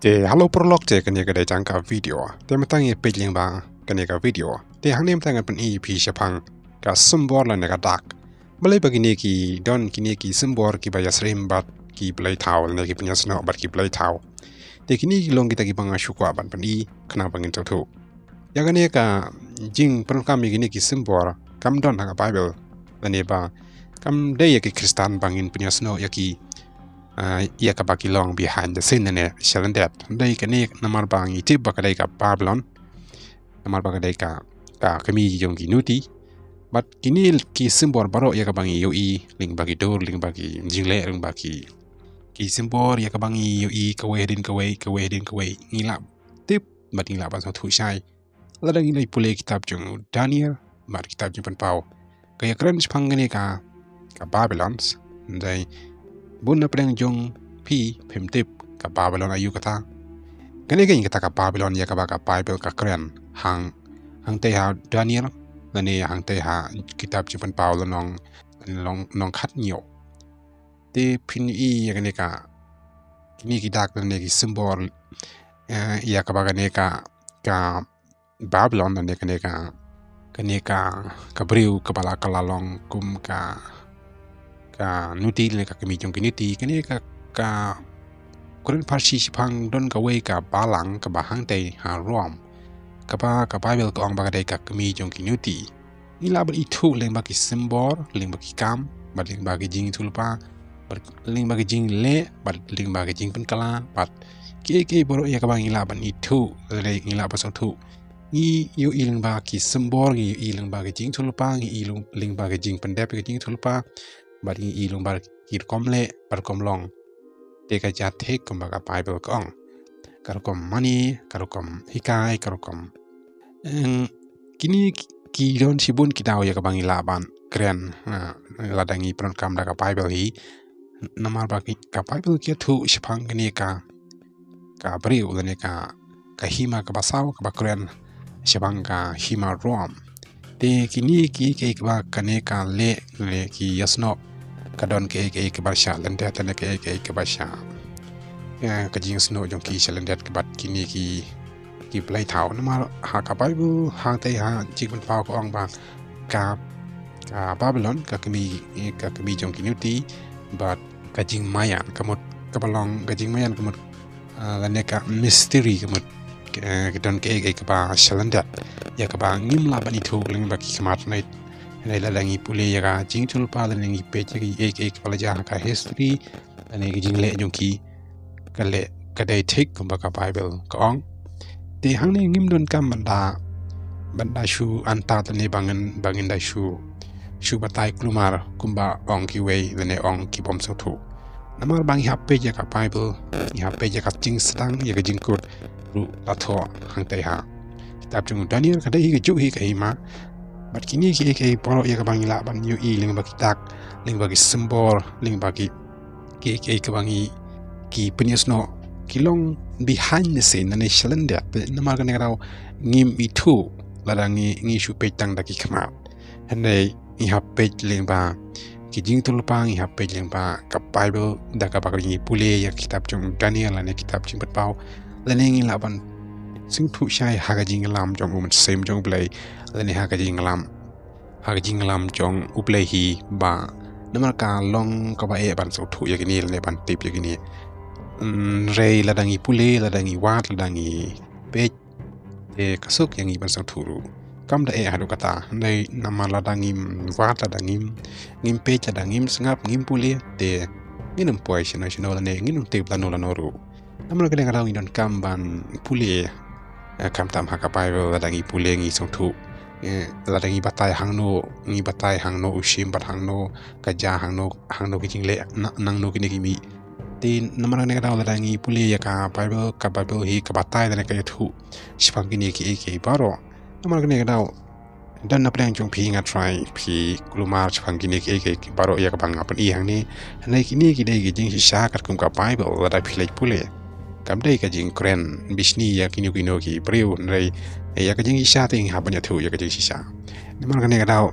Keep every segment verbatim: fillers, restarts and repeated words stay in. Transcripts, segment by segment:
Te halo paralok, te kane ka dei tang ka video. Te mynta ngi peit lyngba kane ka video. Te hangne mynta ngan pyni ïa phi shaphang ka symbol lane ka dak. Balei ba kine ki don kine ki symbol kiba ïasyriem bad ki blei thaw lane ki pynïasnoh bad ki blei thaw. Te kine ki long kita kiba nga shu kwah ban pyni khnang ba ngin sngewthuh. Ïa kane ka jingpyndonkam ïa kine ki symbol kam don ha ka Bible. Lane ba kam dei ïa ki Khristan ba ngin pynïasnoh ïa ki, ah, ïa kaba ki long behind the scene lane shalyndet. Dei kane namar ba ngi tip ba ka dei ka Babilon. Namar ba ka dei ka, ka kmie jong ki nuti. Bad kine ki symbol baroh ïa kaba ngi ïohi, lyngba ki dur, lyngba ki jingleh, lyngba ki, ki symbol ïa kaba ngi ïohi kawei hadien kawei, kawei hadien kawei, ngi lah tip bad ngi lah ban sngewthuh shai lada ngi la pule kitab jong u Daniel bad kitab Jingpynpaw. Ka ïakren shaphang kane ka, ka Babilon. Hynrei bun na pdeng jong phi phim tip ka Babilon aïu kata. Kane ka ïing kata ka Babilon ïa kaba ka Bible ka kren hang, hangtei ha Daniel lane hangtei ha kitab Jingpynpaw lynnong, lynnong, lynnong khathynñiew. Te phin i ïa kane ka, kine ki dak lane ki symbol, eh, ïa kaba kane ka, ka Babilon lane kane ka, kane ka, ka briew kaba la, ka la long kum ka, ka nuti lane ka kmie jong ki nuti, kane ka, ka kren pharshi shaphang don kawei ka balang kaba hangtei ha Rom. Kaba ka Bible ka ong ba ka dei ka kmie jong ki nuti. Ngi lah ban ithuh lyngba ki symbol, lyngba ki kam, bad lyngba ki jingïathuhlypa, bad lyngba ki jingleh, bad lyngba ki jingpynkylla, bad kiei kiei baroh ïa kaba ngi lah ban ithuh, lane ngi lah ban sngewthuh. Ngi ïohi lyngba ki symbol, ngi ïohi lyngba ki jingïathuhlypa, ngi ïohi lyng-, lyngba ki jingpyndep ki jingïathuhlypa, bad ngi ïohi lyngba ki rukom leh, bad rukom long. Te ka jia thik kumba ka Bible ka ong. Ka rukom mane, ka rukom hikai, ka rukom, eh, kine ki, ki don shibun ki daw ïa kaba ngi lah ban kren, eh, lada ngi pyndonkam da ka Bible hi. Namar ba ki, ka Bible ka ïathuh shaphang kane ka, ka briew lane ka, ka hima kaba saw kaba kren shaphang ka hima Rom. Te kine kiei kiei kiba kane ka leh, leh ki ïasnoh, ka don kiei kiei kiba shalyndet lane kiei kiei kiba sha, eh, ka jingsnoh jong ki shalyndet kiba kine ki, ki blei thaw. Namar ha ka Bible hangtei ha Jingpynpaw ka ong ba ka, ka Babilon ka kmie, ka kmie jong ki nuti, bad ka jingmaïan ka mut, kaba long ka jingmaïan ka mut, ah, lane ka mystery ka mut, eh, ka don kiei kiei kaba shalyndet ïa kaba ngim lah ban ithuh lyngba ki khmat. Hynrei, hynrei lada ngi pule ïa ka jingïathuhlypa lane ngi peit ïa kiei kiei kaba la jia ha ka history lane ki jingleh jong ki, ka leh ka dei thik kumba ka Bible ka ong. Te hangne ngim donkam ban da, ban da shu antad lane ba ngin, ba ngin da shu, shu batai kulmar kumba ong kiwei lane ong ki bym sngewthuh. Namar ba ngi hap peit ïa ka Bible, ngi hap peit ïa ka jingsdang, ïa ka jingkut ruh la thoh hangtei ha kitab jong u Daniel, ka dei hi kajuh hi ka hima. Bad kine kiei kiei baroh ïa kaba ngi lah ban ïohi lyngba ki dak, lyngba ki symbol, lyngba ki, kiei kiei kaba ngi, ki pynïasnoh, ki long behind the scene, lane shalyndet. Namar kane ka daw ngim ithuh lada ngi, ngi shu peit tang da ki khmat. Hynrei ngi hap peit lyngba ki jingïathuhlypa, ngi hap peit lyngba ka Bible, da kaba ngi pule ïa kitab jong u Daniel lane kitab Jingpynpaw, lane ngi lah ban sngewthuh shai ha ka jingïalam jong u Mynsiem jong u Blei, lane ha ka jingïalam, ha ka jingïalam jong u Blei hi ba, namar ka long kaba eh ban sngewthuh ïa kine lane ban tip ïa kine. Hynrei lada ngi pule, lada ngi wad, lada ngi peit, te ka suk ïa ngi ban sngewthuh ruh. Kam da eh haduh katta, hynrei namar lada ngim wad, lada ngim, ngim peit, lada ngim sngap, ngim pule, te ngin ym poi shano shano lane ngin ym tip lano lano ruh. Namar kane ka daw ngi donkam ban pule, eh, khamtam ha ka Bible, lada ngi pule ngi sngewthuh. Eh, lada ngi batai hangno, ngi batai hangno u shim bad hangno ka jia, hangno, hangno ki jingleh, na, nangno kine ki mih. Te namar kane ka daw lada ngi pule ïa ka Bible, ka Bible hi ka batai lane ka ïathuh shaphang kine kiei kiei baroh. Namar kane ka daw don na pdeng jong phi, nga tharai phi kulmar shaphang kine kiei kiei baroh ïa kaba nga pyni hangne. Hynrei kine ki dei ki jingshisha katkum ka Bible lada phi leit pule. Kam dei ka jingkren bishni ïa kino kino ki briew, hynrei ïa ka jingshisha te ngi hap ban ïathuh ïa ka jingshisha. Namar kane ka daw,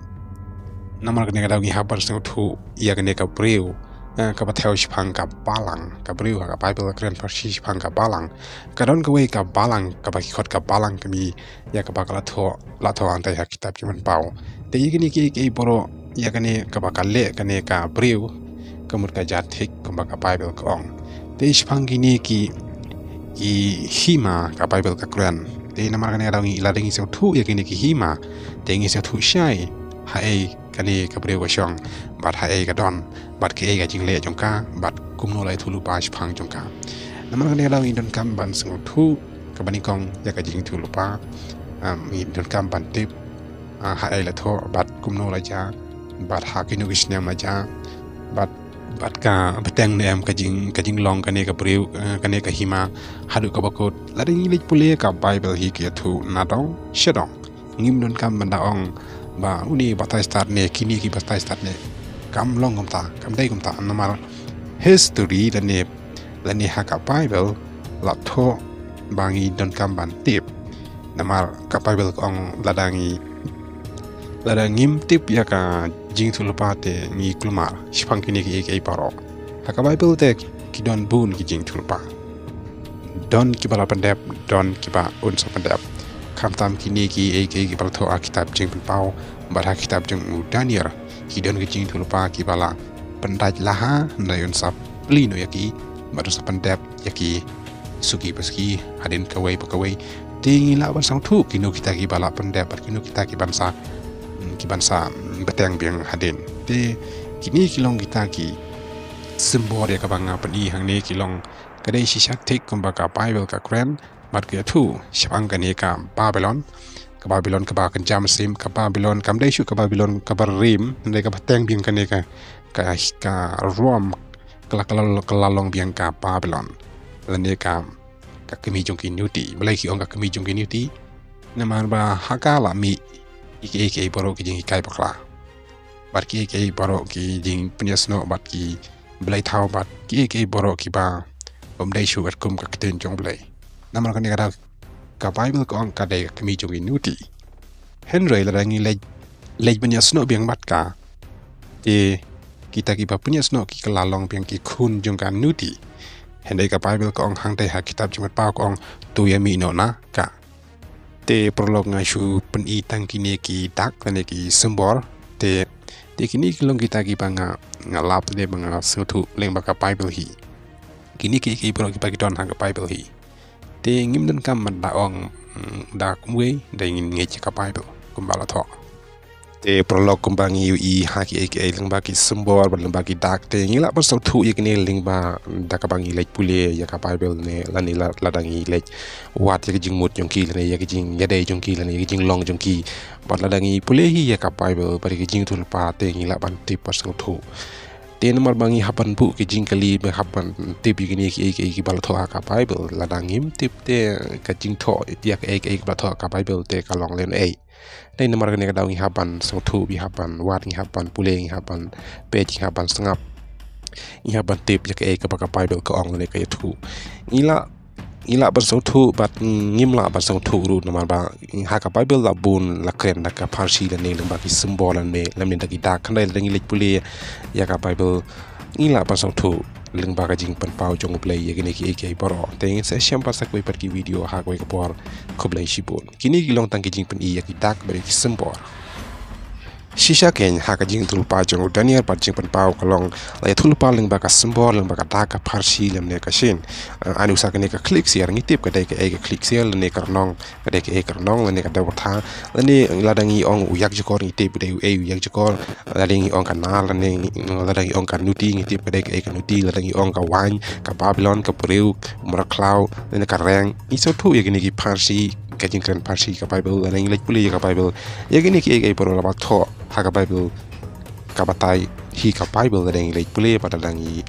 namar kane ka daw ngi hap ban sngewthuh ïa kane ka briew eh, kaba thew shaphang ka balang, ka briew ha ka Baibl ka kren pharshi shaphang ka balang. Ka don kawei ka balang, kaba ki khot ka balang ka mih ïa kaba ka la thoh, la thoh hangtai ha kitab Jingpynpaw. Te ïa kine ki, ki baroh, ïa kane kaba ka leh kane ka briew, ka mut ka jahthik kumba ka Baibl ka ong. Te shaphang kine ki, ki hima ka Baibl ka kren. Te namar kane ka daw ngi, lada ngi sngewthuh ïa kine ki hima, te ngi sngewthuh shai haei kane ka briew ka shong, bad haei ka don, bad kaei ka jingleh jong ka, bad kumno la ïathuhlypa shaphang jong ka. Namar kane ka daw ngi donkam ban sngewthuh, kaba nyngkong ïa ka jingïathuhlypa, um, ngi donkam ban tip, ah, haei la thoh, bad kumno la jia, bad ha kino ki snem la jia, bad, bad ka bteng ne em ka jing, ka jinglong kane ka briew, eh, kane ka hima, haduh kaba kut. Lada ngi leit pule ka Baibl hi ka ïathuh nadong shadong. Ngim donkam ban da ong ba une batai stad ne, kine ki batai stad ne. Kam long kumta, kam dei kumta, namar history lane, lane ha ka Baibl la thoh ba ngi donkam ban tip. Namar ka Baibl ka ong lada ngi, lada ngim tip ïa ka jingïathuhlypa te ngi kulmar shaphang kine kiei kiei baroh. Ha ka Baibl te ki don bun ki jingïathuhlypa. Don kiba la pyndep, don kiba un sa pyndep. Khamtam kine kiei kiei kiba la thoh ha kitab Jingpynpaw bad ha kitab jong u Daniel, ki don ki jingïathuhlypa kiba la pyndait la ha, hynrei un sa plie noh ïa ki bad un sa pyndep ïa ki suki pa suki, hadien kawei pa kawei. Te ngi lah ban sngewthuh kino kita kiba la pyndep bad kino kita ki ban sa, mm, ki ban sa, mm, bteng biang hadien. Te kine ki long kita ki symbol ïa kaba nga pyni hangne, ki long ka dei shisha thik kumba ka Baibl ka kren bad ka ïathuh shaphang kane ka Babilon. Ka Babilon kaba kynja mynsiem, ka Babilon kam dei shuh ka Babilon kaba rim, hynrei kaba teng biang kane ka, ka, ka Rom, ka la, ka la, ka la long biang ka Babilon. Lane ka, ka kmie jong ki niuti. Balei ki ong ka kmie jong ki niuti? Namar ba ha ka la mih kiei kiei baroh ki jinghikai bakla. Bad kiei kiei baroh ki jingpynïasnoh bad ki blei thaw bad kiei kiei baroh kiba ym dei shuh katkum ka ktien jong U Blei. Namar kane ka daw ka Baibl ka ong ka dei ka kmie jong ki niuti. Hynrei lada ngi leit, leit pynïasnoh biang bad ka, te kita kiba pynïasnoh ki ka la long biang ki khun jong ka niuti. Hynrei ka Baibl ka ong hangtai ha kitab Jingpynpaw ka ong to ïamih noh na ka. Te paralok nga shu pyni tang kine ki dak lane ki symbol. Te, te kine ki long kita kiba nga, nga lap lane ba nga sngewthuh lyngba ka Baibl hi. Kine kiei kiei baroh kiba ki don ha ka Baibl hi. Te ngim donkam ban da ong, mm, da kumwei, da ngin ngeit ïa ka Baibl kumba la thoh. Te paralok kumba ngi ïohi ha kiei kiei lyngba ki symbol bad lyngba ki dak, te ngi lah ban sngewthuh ïa kine lyngba da kaba ngi leit pule ïa ka Baibl ne lane la, lada ngi leit wad ïa ka jingmut jong ki lane ïa ka jingïadei jong ki lane ïa ka jinglong jong ki. Bad lada ngi pule hi ïa ka Baibl bad ïa ka Jingïathuhlypa te ngi lah ban tip bad sngewthuh. Te namar ba ngi hap ban buh ki jingkylli ba hap ban tip ïa kine kiei kiei kiba la thoh ha ka Baibl, lada ngim tip te ka jingthoh ïa kiei kiei kiba la thoh ha ka Baibl te ka long lehnohei. Dei namar kane ka daw ngi hap ban sngewthuh, ngi hap ban wad, ngi hap ban pule, ngi hap ban peit, ngi hap ban sngap, ngi hap ban tip ïa kaei kaba ka Baibl ka ong lane ka ïathuh. Ngi lah, ngi lah ban sngewthuh bad ngim lah ban sngewthuh ruh namar ba ha ka Baibl la bun la kren da ka pharshi lane lyngba ki symbol lane, lane da ki dak. Hynrei lada ngi leit pule ïa ka Baibl ngi lah ban sngewthuh lyngba ka jingpynpaw jong U Blei ïa kine kiei kiei baroh. Te ngin sa ïashem pat sa kawei pat ki video ha kawei ka por. Khublei shibun. Kine ki long tang ki jingpyni ïa ki dak bad ïa ki symbol. Shisha kein ha ka Jingïathuhlypa jong u Daniel bad Jingpynpaw ka long la ïathuhlypa lyngba ka symbol, lyngba ka dak, ka pharshi lane ka shin. Eh, ani u sa kane ka khlieh ksiar, ngi tip ka dei kaei ka khlieh ksiar lane ka rnong, ka dei kaei ka rnong lane ka dewbyrtha, lane lada ngi ong u ïakjakor ngi tip ka dei uei u ïakjakor, lada ngi ong ka nar lane ngi, lada ngi ong ka nuti ngi tip ka dei kaei ka nuti, lada ngi ong ka waiñ, ka Babilon, ka briew, u mraw khlaw lane ka reng. Ngi sngewthuh ïa kine ki pharshi, ka jingkren pharshi ka Baibl, lada ngi leit pule ïa ka Baibl, ïa kine kiei kiei baroh la ba thoh ha ka Baibl, ka batai hi ka Baibl, lada ngi leit pule bad lada ngi,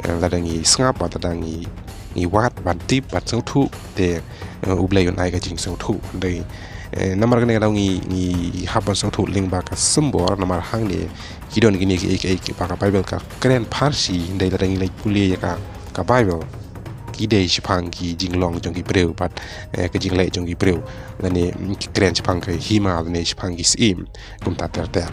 eh, lada ngi sngap bad lada ngi, ngi wad ban tip ban sngewthuh te, eh, U Blei un ai ka jingsngewthuh. Dei, eh, namar kane ka daw ngi, ngi hap ban sngewthuh lyngba ka symbol namar hangne ki don kine kiei kiei kiba ka Baibl ka kren pharshi, dei lada ngi leit pule ïa ka, ka Baibl ki dei shaphang ki jinglong jong ki briew bad, eh, ka jingleh jong ki briew. Lane, mm, ki kren shaphang ka hima lane shaphang ki syiem kumta ter ter.